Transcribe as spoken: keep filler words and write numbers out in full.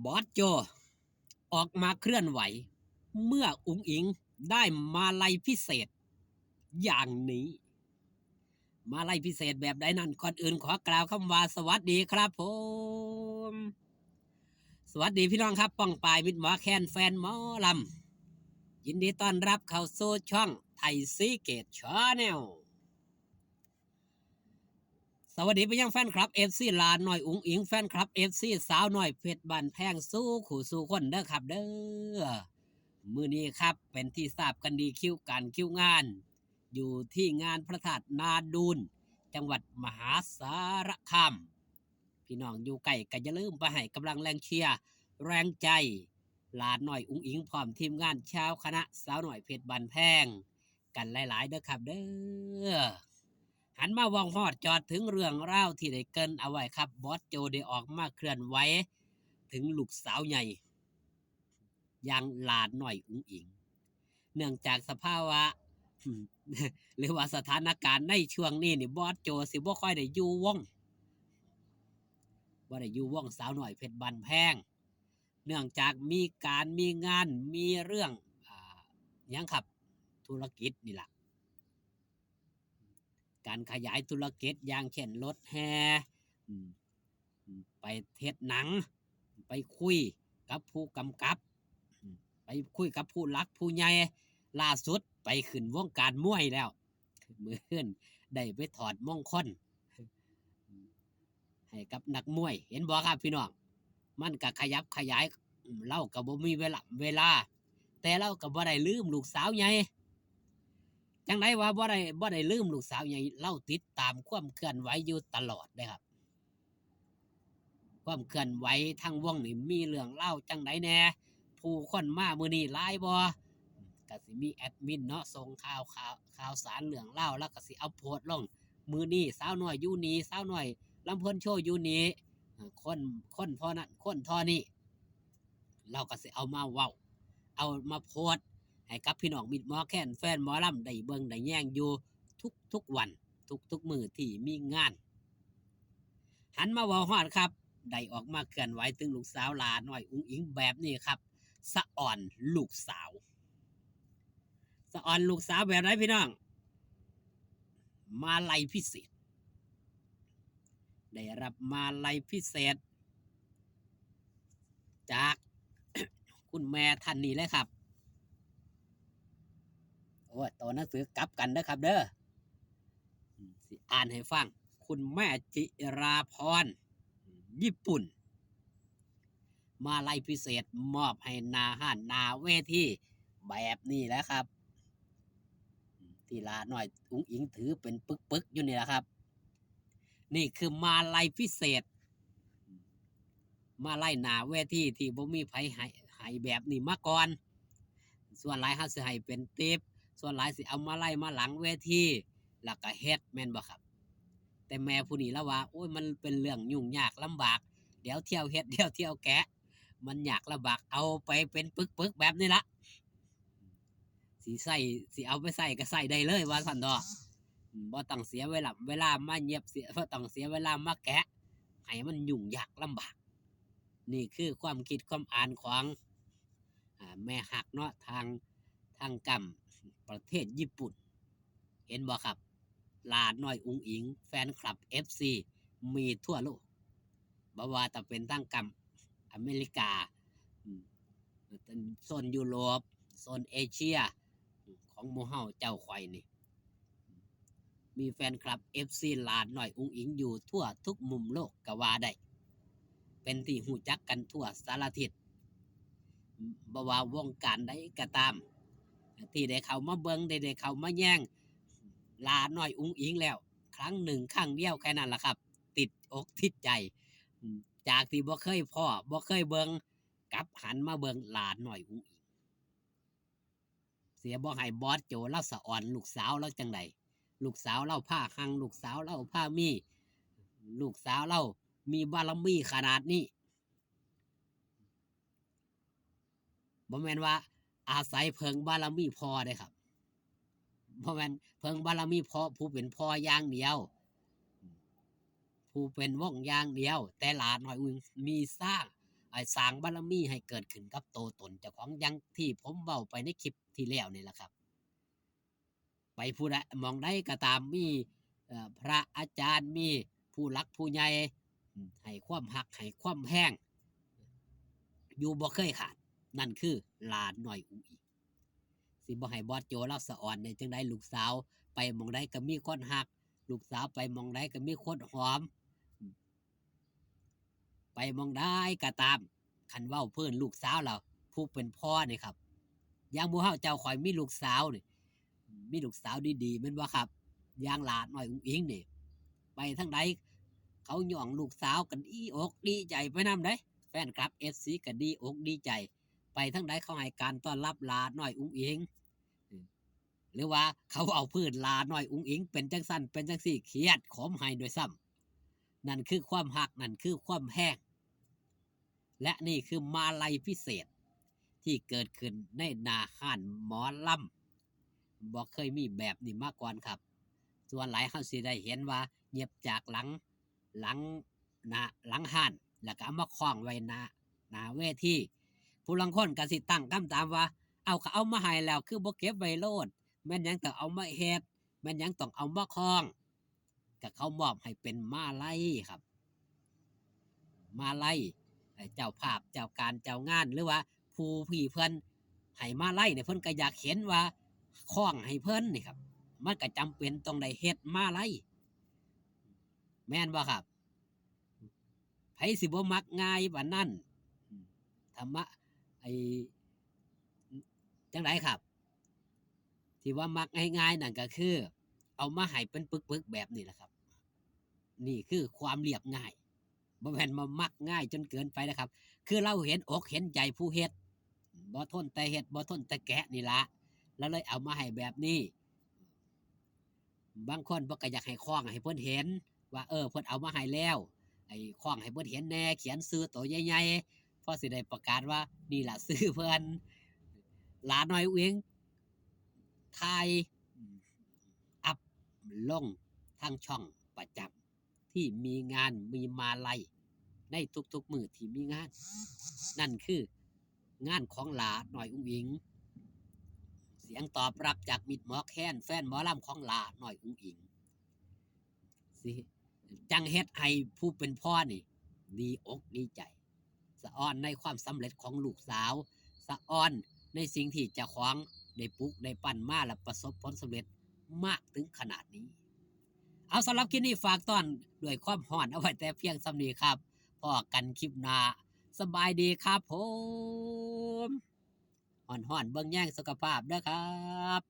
บอสโจออกมาเคลื่อนไหว เมื่ออุ๋งอิ๋งได้มาลัยพิเศษอย่างนี้ มาลัยพิเศษแบบใดนั้น ก่อนอื่นขอกล่าวคำว่าสวัสดีครับผม สวัสดีพี่น้องครับ ป้องปายมิตรหมอแคน แฟนหมอลำ ยินดีต้อนรับเข้าสู่ช่องไทยซีเกตชาแนล สวัสดีไปยังแฟนคลับ เอฟซี หลาน้อยอุ๋งอิ๋ง แฟนคลับ เอฟซี สาวน้อยเพชรบ้านแพง สู่คู่สู่คนเด้อครับเด้อ มื้อนี้ครับ เป็นที่ทราบกันดี คิวการคิวงาน อยู่ที่งานพระธาตุนาดูน จังหวัดมหาสารคาม พี่น้องอยู่ไกลก็อย่าลืมไปให้กำลังแรงเชียร์ แรงใจ หลาน้อยอุ๋งอิ๋ง พร้อมทีมงานชาวคณะสาวน้อยเพชรบ้านแพง กันหลายๆเด้อครับเด้อ หันมาเว้าฮอดจอดถึงเรื่องราวที่ได้เกริ่นเอาไว้ครับ บอสโจได้ออกมาเคลื่อนไหวถึงลูกสาวใหญ่ อย่างหลาน้อยอุ๋งอิ๋ง เนื่องจากสภาวะ หรือว่าสถานการณ์ในช่วงนี้นี่ บอสโจสิบ่ค่อยได้อยู่วง บ่ได้อยู่วงสาวน้อยเพชรบ้านแพง เนื่องจากมีการมีงานมีเรื่อง อ่า หยังครับ ธุรกิจนี่ล่ะ การขยายธุรกิจอย่างเช่นรถแห่ อืม อืม ไปเฮ็ดหนัง ไปคุยกับผู้กำกับ อืม ไปคุยกับผู้หลักผู้ใหญ่ ล่าสุดไปขึ้นวงการมวยแล้ว มื้อคืนได้ไปถอดมงคล ให้กับนักมวย เห็นบ่ครับพี่น้อง มันก็ขยับขยาย อืม ลาวก็บ่มีเวลา เวลา แต่ลาวก็บ่ได้ลืมลูกสาวใหญ่ จั่งใดว่าบ่ได้ บ่ได้ลืมลูกสาวใหญ่ ลาวติดตามความเคลื่อนไหวอยู่ตลอดเด้ครับ ความเคลื่อนไหวทางวงนี่มีเรื่องราวจั่งใดแหน่ ผู้คนมามื้อนี้หลายบ่ ก็สิมีแอดมินเนาะ ส่งข่าว ข่าว ข่าวสารเรื่องราว แล้วก็สิเอาโพสต์ลง มื้อนี้สาวน้อยอยู่นี่ สาวน้อยลำเพลินโชว์อยู่นี่ เอ่อ คน คนเท่านั้น คนเท่านี้ ลาวก็สิเอามาเว้า เอามาโพสต์ให้กับพี่น้องมิตรหมอแคน แฟนหมอลำได้เบิ่งได้แยงอยู่ทุกๆวัน ทุกๆมื้อที่มีงาน หันมาเว้าฮอดครับ ได้ออกมาเคลื่อนไหวถึงลูกสาวหลาน้อยอุ๋งอิ๋งแบบนี้ครับ สะออนลูกสาว สะออนลูกสาวแบบไหนพี่น้อง มาลัยพิเศษ ได้รับมาลัยพิเศษ จาก คุณแม่ท่านนี้เลยครับ โอ้ย ตัวหนังสือกลับกันเด้อครับเด้อ อืม สิอ่านให้ฟัง คุณแม่จิราพร ญี่ปุ่น มาลัยพิเศษมอบให้หน้าฮ้านหน้าเวที แบบนี้แหละครับ ที่หลาน้อยอุ๋งอิ๋งถือเป็นปึกๆอยู่นี่แหละครับ นี่คือมาลัยพิเศษ มาลัยหน้าเวทีที่บ่มีไผให้ ให้แบบนี้มาก่อน ส่วนหลายเฮาสิให้เป็นทิป ส่วนหลายสิเอามาลัยมาหลังเวที แล้วก็เฮ็ด แม่นบ่ครับ แต่แม่ผู้นี้ลาวว่า โอ้ย มันเป็นเรื่องยุ่งยากลำบาก เดี๋ยวเที่ยวเฮ็ด เดี๋ยวเที่ยวแกะ มันยากลำบาก เอาไปเป็นปึกๆแบบนี้ละ สิใช้ สิเอาไปใช้ก็ใช้ได้เลย ว่าซั่นเนาะ อืม บ่ต้องเสียเวลา เวลามาเย็บ เสีย บ่ต้องเสียเวลามาแกะ ให้มันยุ่งยากลำบาก นี่คือความคิดความอ่านของ อ่า แม่ฮักเนาะ ทาง ทางกำประเทศญี่ปุ่น เห็นบ่ครับ หลาน้อยอุ๋งอิ๋ง แฟนคลับ เอฟซี มีทั่วโลก บ่ว่าจะเป็นทางกำอเมริกา อืม โซนยุโรป โซนเอเชีย ของหมู่เฮาเจ้าข่อยนี่ มีแฟนคลับ เอฟซี หลาน้อยอุ๋งอิ๋งอยู่ทั่วทุกมุมโลกก็ว่าได้ เป็นที่ฮู้จักกันทั่วสารทิศ บ่ว่าวงการใดก็ตาม ที่ได้เข้ามาเบิ่ง ได้ ได้เข้ามาแยงหลาน้อยอุ๋งอิ๋งแล้ว ครั้งหนึ่งครั้งเดียวแค่นั้นล่ะครับ ติดอกติดใจ อืม จากที่บ่เคยพ้อ บ่เคยเบิ่ง กลับหันมาเบิ่งหลาน้อยอุ๋งอิ๋ง เสียบ่ให้บอสโจลาวสะออนลูกสาวลาวจั่งใด ลูกสาวลาวพาฮัง ลูกสาวลาวพามี ลูกสาวลาวมีบารมีขนาดนี้ บ่แม่นว่าอาศัยเพิ่งบารมีพ่อเด้ครับ บ่แม่นเพิ่งบารมีพ่อ ผู้เป็นพ่ออย่างเดียว ผู้เป็นวงอย่างเดียว แต่หลาน้อยอุ๋งอิ๋งมีสร้าง ไอ้สร้างบารมีให้เกิดขึ้นกับตัวตนเจ้าของ อย่างที่ผมเว้าไปในคลิปที่แล้วนี่แหละครับ ไปผู้ใดหม่องใดก็ตาม มี เอ่อ พระอาจารย์ มีผู้หลักผู้ใหญ่ อืม ให้ความฮัก ให้ความแพง อยู่บ่เคยขาด นั่นคือหลาน้อยอุ๋งอิ๋ง สิบ่ให้บอสโจลาวสะออนได้จั่งใด ลูกสาวไปหม่องใดก็มีคนฮัก ลูกสาวไปหม่องใดก็มีคนหอม ไปหม่องใดก็ตาม คันเว้าพื้นลูกสาวแล้ว ผู้เป็นพ่อนี่ครับ อย่างหมู่เฮาเจ้าข้อยมีลูกสาวนี่ มีลูกสาวดีๆ แม่นบ่ครับ อย่างหลาน้อยอุ๋งอิ๋งนี่ ไปทางใด เขาย้องลูกสาวก็ดีอกดีใจไปนำเด้ แฟนคลับ เอฟซี ก็ดีอกดีใจ ไปทางใดเขาให้การต้อนรับหลาน้อยอุ๋งอิ๋ง หรือว่าเขาเอาพื้นหลาน้อยอุ๋งอิ๋งเป็นจั่งซั้นเป็นจั่งซี้ เขียดขมให้ด้วยซ้ำ นั่นคือความฮัก นั่นคือความแพง และนี่คือมาลัยพิเศษที่เกิดขึ้นในหน้าฮ้านหมอลำ บ่เคยมีแบบนี้มาก่อนครับ ส่วนหลายเฮาสิได้เห็นว่าเย็บจากหลัง หลัง หน้า หลังฮ้าน แล้วก็เอามาคล้องไว้หน้า หน้าเวที ผู้ลางคนก็สิตั้งคำถามว่า เอ้า ก็เอามาให้แล้ว คือบ่เก็บไว้โลด แม่นหยังต้องเอามาเฮ็ด แม่นหยังต้องเอามาคล้อง ก็เขามอบให้เป็นมาลัยครับ มาลัย ไอ้เจ้าภาพ เจ้าการ เจ้างาน หรือว่าผู้พี่เพิ่นให้มาลัยเนี่ย เพิ่นก็อยากเห็นว่าคล้องให้เพิ่นนี่ครับ มันก็จำเป็นต้องได้เฮ็ดมาลัย แม่นบ่ครับ ไผสิบ่มักง่ายปานนั้น ธรรมะ ไอ้ จั่งใดครับ ที่ว่ามักง่ายๆ นั่นก็คือ เอามาให้เป็นปึกๆ แบบนี้แหละครับ นี่คือความเรียบง่าย บ่แม่นมามักง่ายจนเกินไปนะครับ คือลาวเห็นอกเห็นใจผู้เฮ็ด บ่ทนแต่เฮ็ด บ่ทนแต่แกะนี่ละ ลาวเลยเอามาให้แบบนี้ บางคนเพิ่นก็อยากให้คล้องให้เพิ่นเห็นว่า เออ เพิ่นเอามาให้แล้ว ไอ้คล้องให้เพิ่นเห็นแหน่ เขียนชื่อโตใหญ่ๆ พอสิได้ประกาศว่านี่ล่ะชื่อเพิ่น หลาน้อยอุ๋งอิ๋ง ถ่าย อัปลงทางช่องประจำ ที่มีงานมีมาลัยในทุกๆมื้อที่มีงาน นั่นคืองานของหลาน้อยอุ๋งอิ๋ง เสียงตอบรับจากมิตรหมอแคน แฟนหมอลำของหลาน้อยอุ๋งอิ๋ง สิ จั่งเฮ็ดให้ผู้เป็นพ่อนี่ ดีอกดีใจ สะออนในความสำเร็จของลูกสาว สะออนในสิ่งที่เจ้าของได้ปลูกได้ปั้นมา และประสบผลสำเร็จมากถึงขนาดนี้ เอา สำหรับคลิปนี้ฝากต้อนด้วยความฮ้อนเอาไว้แต่เพียงส่ำนี้ครับ พ้อกันคลิปหน้า สบายดีครับผม ฮ้อนๆ เบิ่งแยงสุขภาพเด้อครับ